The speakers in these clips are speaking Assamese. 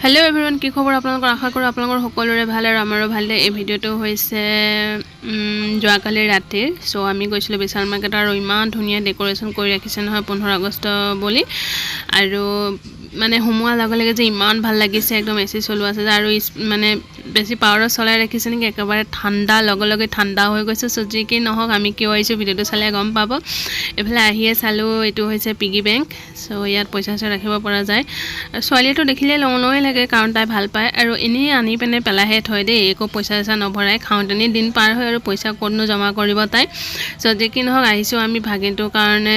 হেল্ল' এভৰিৱান, কি খবৰ আপোনালোকৰ? আশা কৰোঁ আপোনালোকৰ সকলোৰে ভাল আৰু আমাৰো ভাল। এই ভিডিঅ'টো হৈছে যোৱাকালি ৰাতিৰ। চ' আমি গৈছিলোঁ বিশাল মাৰ্কেট আৰু ইমান ধুনীয়া ডেক'ৰেশ্যন কৰি ৰাখিছে নহয় 15 আগষ্ট বুলি। আৰু মানে সোমোৱাৰ লগে লগে যে ইমান ভাল লাগিছে, একদম এ চি চলোৱা আছে যে আৰু মানে বেছি পাৱাৰত চলাই ৰাখিছে নেকি, একেবাৰে ঠাণ্ডা, লগে লগে ঠাণ্ডা হৈ গৈছে। চ' যি কি নহওক, আমি কিয় আহিছোঁ ভিডিঅ'টো চালে গম পাব। এইফালে আহিয়ে চালোঁ, এইটো হৈছে পিগি বেংক। চ' ইয়াত পইচা চইচা ৰাখিব পৰা যায়। আৰু ছোৱালীয়েতো দেখিলে লওঁ লওঁৱে লাগে, কাৰণ তাই ভাল পায়। আৰু এনেই আনি পিনে পেলাইহে থয় দেই, একো পইচা চইচা নভৰাই। খাওঁতেনে দিন পাৰ হয় আৰু পইচা ক'তনো জমা কৰিব তাই। চ' যি কি নহওক, আহিছোঁ আমি ভাগিনটোৰ কাৰণে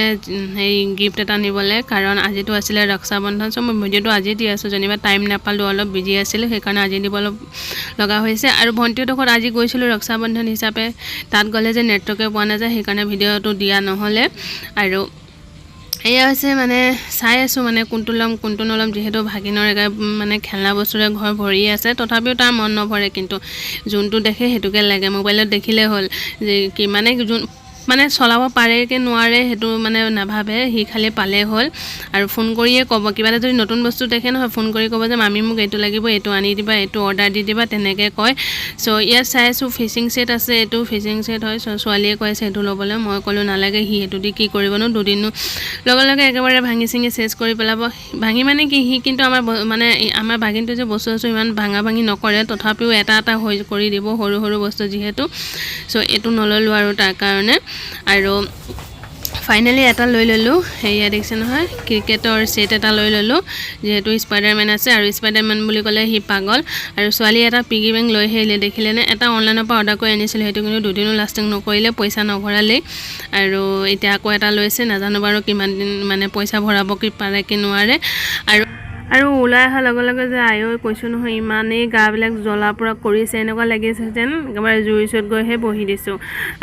সেই গিফ্ট এটা নিবলৈ, কাৰণ আজিতো আছিলে ৰক্ষা বন্ধন। চ' মই ভিডিঅ'টো আজি দি আছোঁ, যেনিবা টাইম নাপালোঁ, অলপ বিজি আছিলোঁ, সেইকাৰণে আজি দিব অলপ লগা হৈছে। আৰু ভণ্টিহঁতৰ ঘৰত আজি গৈছিলোঁ ৰক্ষা বন্ধন হিচাপে, তাত গ'লে যে নেটৱৰ্কে পোৱা নাযায়, সেইকাৰণে ভিডিঅ'টো দিয়া নহ'লে। আৰু এয়া হৈছে মানে চাই আছোঁ মানে কোনটো ল'ম কোনটো নল'ম, যিহেতু ভাগিনৰ একে মানে খেলনা বস্তুৰে ঘৰ ভৰি আছে, তথাপিও তাৰ মন নভৰে। কিন্তু যোনটো দেখে সেইটোকে লাগে, মোবাইলত দেখিলে হ'ল যে কি মানে যোন মানে চলাব পাৰে কি নোৱাৰে সেইটো মানে নাভাবে সি, খালি পালেই হ'ল। আৰু ফোন কৰিয়ে ক'ব, কিবা এটা যদি নতুন বস্তু দেখে নহয়, ফোন কৰি ক'ব যে মামী, মোক এইটো লাগিব, এইটো আনি দিবা, এইটো অৰ্ডাৰ দি দিবা, তেনেকৈ কয়। চ' ইয়াত চাই আছোঁ, ফিচিং ছেট আছে, এইটো ফিচিং ছেট হয়। চ' ছোৱালীয়ে কৈ আছে সেইটো ল'বলৈ, মই ক'লোঁ নালাগে, সি সেইটো দি কি কৰিবনো, দুদিনো লগে লগে একেবাৰে ভাঙি চিঙি চেচ কৰি পেলাব। ভাঙি মানে কি, সি কিন্তু আমাৰ মানে আমাৰ ভাগিনটো যে বস্তু চস্তু ইমান ভাঙা ভাঙি নকৰে, তথাপিও এটা এটা হৈ কৰি দিব, সৰু সৰু বস্তু যিহেতু। চ' এইটো নল'লোঁ আৰু তাৰ কাৰণে। আৰু ফাইনেলি এটা লৈ ল'লোঁ, সেয়া দেখিছে নহয়, ক্ৰিকেটৰ ছেট এটা লৈ ল'লোঁ, যিহেতু স্পাইডাৰমেন আছে আৰু স্পাইডাৰমেন বুলি ক'লে সি পাগল। আৰু ছোৱালীয়ে এটা পিগি বেংক লৈ আহিলে, দেখিলেনে? এটা অনলাইনৰ পৰা অৰ্ডাৰ কৰি আনিছিলোঁ, সেইটো কিন্তু দুদিনো লাষ্টিং নকৰিলে, পইচা নভৰালেই। আৰু এতিয়া আকৌ এটা লৈছে, নাজানো বাৰু কিমান দিন মানে পইচা ভৰাব কি পাৰে কি নোৱাৰে। আৰু ওলাই অহাৰ লগে লগে যে আইঐ, কৈছোঁ নহয়, ইমানেই গাবিলাক জ্বলা পোৰা কৰিছে, এনেকুৱা লাগিছে যেন একেবাৰে জুইৰ ওচৰত গৈহে বহি দিছোঁ।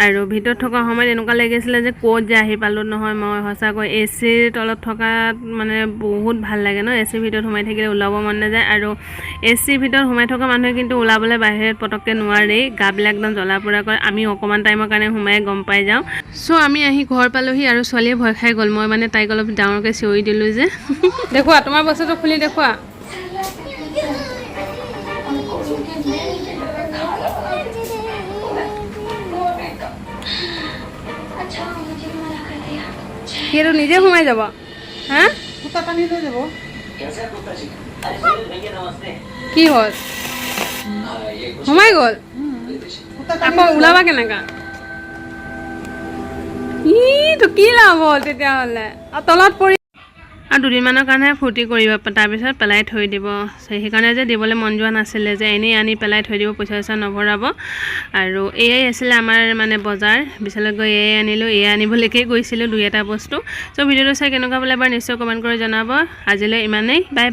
আৰু ভিতৰত থকা সময়ত এনেকুৱা লাগিছিলে যে ক'ত যে আহি পালোঁ নহয় মই। সঁচাকৈ এ চিৰ তলত থকাত মানে বহুত ভাল লাগে ন? এ চিৰ ভিতৰত সোমাই থাকিলে ওলাব মন নাযায়। আৰু এ চিৰ ভিতৰত সোমাই থকা মানুহে কিন্তু ওলাবলৈ বাহিৰত পটককৈ নোৱাৰেই, গাবিলাক একদম জ্বলা পোৰা কৰে। আমি অকণমান টাইমৰ কাৰণে সোমাই গম পাই যাওঁ। চ' আমি আহি ঘৰ পালোহি আৰু ছোৱালীয়ে ভয় খাই গ'ল, মই মানে তাইক অলপ ডাঙৰকৈ চিঞৰি দিলোঁ যে। দেখুওৱা, তোমাৰ বস্তুটো খুলি দেখুওৱা। अच्छा, मुझे भी मना कर दिया। সিহঁতো নিজে সোমাই যাব হা। সূতা টানি লৈ যাব। কি হ'ল, সোমাই গ'ল? সূতা টানি আকৌ ওলাবা কেনেকা? ইটো কি লাভ হ'ল তেতিয়াহ'লে? আৰু তলত পৰি আৰু দুদিনমানৰ কাৰণেহে ফূৰ্তি কৰিব, তাৰপিছত পেলাই থৈ দিব। সেইকাৰণে যে দিবলৈ মন যোৱা নাছিলে যে এনেই আনি পেলাই থৈ দিব, পইচা চইচা নভৰাব। আৰু এয়াই আছিলে আমাৰ মানে বজাৰ। বিশালত গৈ এয়াই আনিলোঁ, এয়াই আনিবলৈকে গৈছিলোঁ দুই এটা বস্তু। চ' ভিডিঅ'টো চাই কেনেকুৱা পালে এবাৰ নিশ্চয় কমেণ্ট কৰি জনাব। আজিলৈ ইমানেই, বাই।